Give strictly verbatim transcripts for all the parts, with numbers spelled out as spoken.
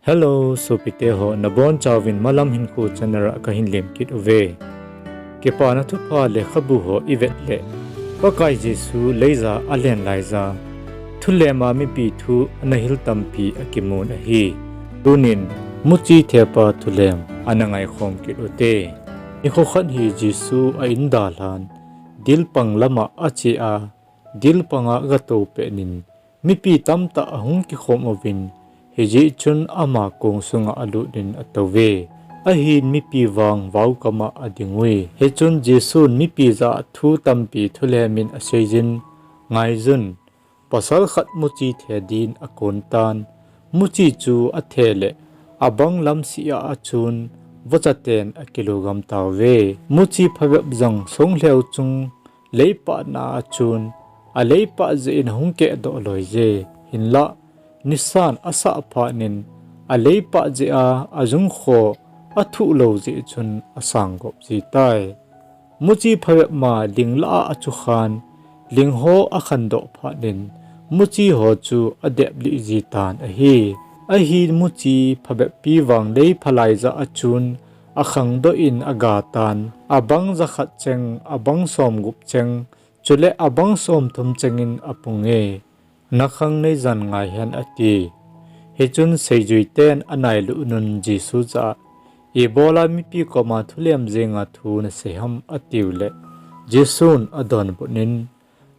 Hello, sopite ho, nabonchauvin Malam Hinkho channel a kahin lemkit uve. Kipana Thupha lekhabu ho ivet le, Pakai Jesu leiya alen laiya, thulema mipi thu ana hil tampi akimun ahi. Tunin, muchi thepa thulem ana ngaikhom kit ute. Nikho khat hi Jesu a in dalhan, dilpang lama ache a, dilpanga agatou petnin, mipi tamtah ahung kikhom uvin, hijeh chun ama kong sunga alutnin atouve. Ahin mipi vang vaokama adingui. Hichun Jesun mipi jah a thu tampi thulemin aseijin, Ngaijun, pasal khat muchi the din akontan, muchi chu athe le, abang lamseh a achun, vachaten akilugam tauve. Muchi phabep jong songlheu chung leipatna a achun, aleipah jeh in ahung kehdoh loije. Hinlah, nisan asah phatnin, aleipah jeh a ajungkho athuh lou jeh chun asanggop jitai. Muchi phabep ma ling lah a achukhan, lingho akhandoh phatnin, muchi ho chu adeplih jitan ahi. Ahin muchi phabep pi vang lei phalai jah a achun, akhangdoh in agatan, abang jakhat cheng, abang somgup cheng, chule abang somthum chengin apunge. Nakhang neijan ngaihen ati. Hichun seijuiten anailut un Jesu jah a, Ibola mipi koma thulem jenga thu nasei ham atiu le, Jesun adonbutnin,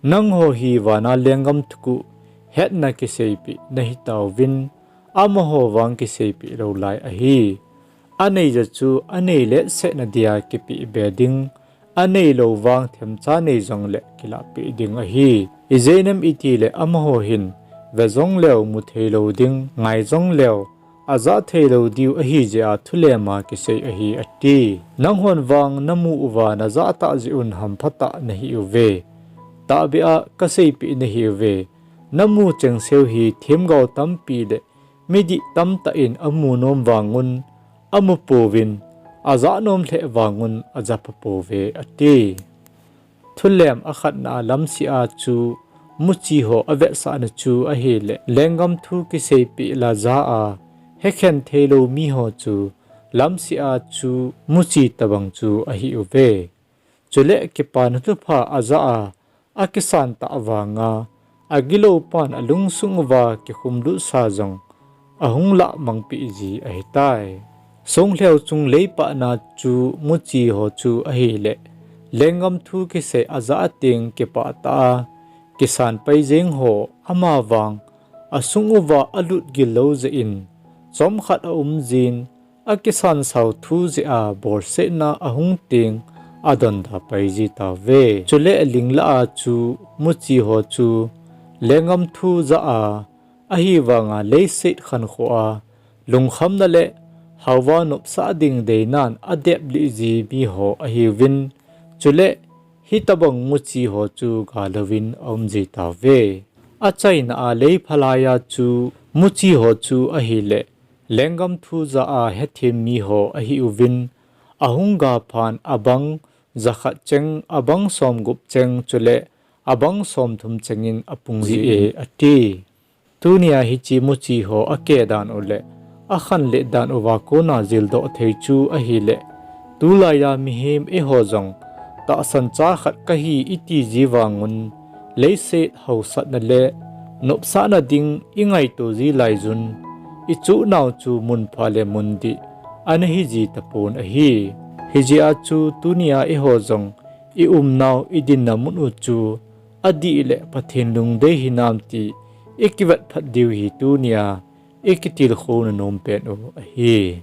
Nangho hi vana lenggam thuguh hetna kiseipeh nahitauvin, amaho vang kiseipeh lou lai ahi. Aneiya chu anei letsetna dia kipehbe ding, aneilou vang themcha nei jongle kilahpeh ding ahi. Ijeh inem itile amaho hin ve jongleu mutheilou ding, ngai jongleu ajah theilou diu ahijeh a thulema kisei ahi ati. Nanghon vang namu uva najah tah jeh un hamphatah nahiuve. Tahbeh a kaseipeh nahiuve. Namu chengseu hi themgao tampi le midih tamtah in amu nom vangun amupouvin, ajah nom lheh vangun ajahpha pouve ati. Thulem akhatna a lamseh a chu muchi ho avetsahna chu ahile, lenggam thu kiseipeh la jah a hekhen theilou miho chu lamseh a chu muchi tobang chu ahiuve. Chule Kipana Thupha ajah a akisan tah vanga, agilou pan alungsung uva kikhumlutsa jong ahung lahmangpeh ji ahitai. Songlheu chung leipatna chu muchi ho chu ahile, lenggam thu kisei ajah a teng kipah tah a kisan pai jeng ho amavang asung uva alut gil lou jeh in, chomkhat aumjin, akisan sao thu jeh a bolsetna ahung teng adonda pai ji tauve. Chule ling lah a chu muchi ho chu lenggam thu jah a, ahivanga leiset khankho a lungkhamna le haova nopsah ding deinan adeplih ji miho ahiuvin, chule hitobang muchi ho chu galouvin aum ji tauve. Achaina a lei phalaiya chu muchi ho chu ahile, lenggam thu jah a hethem miho ahiuvin, ahung ga phan abang jakhat cheng, abang somgup cheng, chule abang somthum chengin apung jie ati. Tunia hiche muchi ho akeh dan u le akhanlet dan uva kona jildoh thei chu ahile, tulaiya mihem eiho jong tahsan cha khat kahi iti ji vangun, leiset haosatna le nopsahna ding ingaito ji laiyun, ichuhnau chu munpha le mundih ana hiji tapon ahi. Hijeh a chu tunia eiho jong iumnau, idinnau mun u chu adih le Pathen lungdei hinam ti ikivet phat diu hi tunia ikitilkhouna nompen u ahi.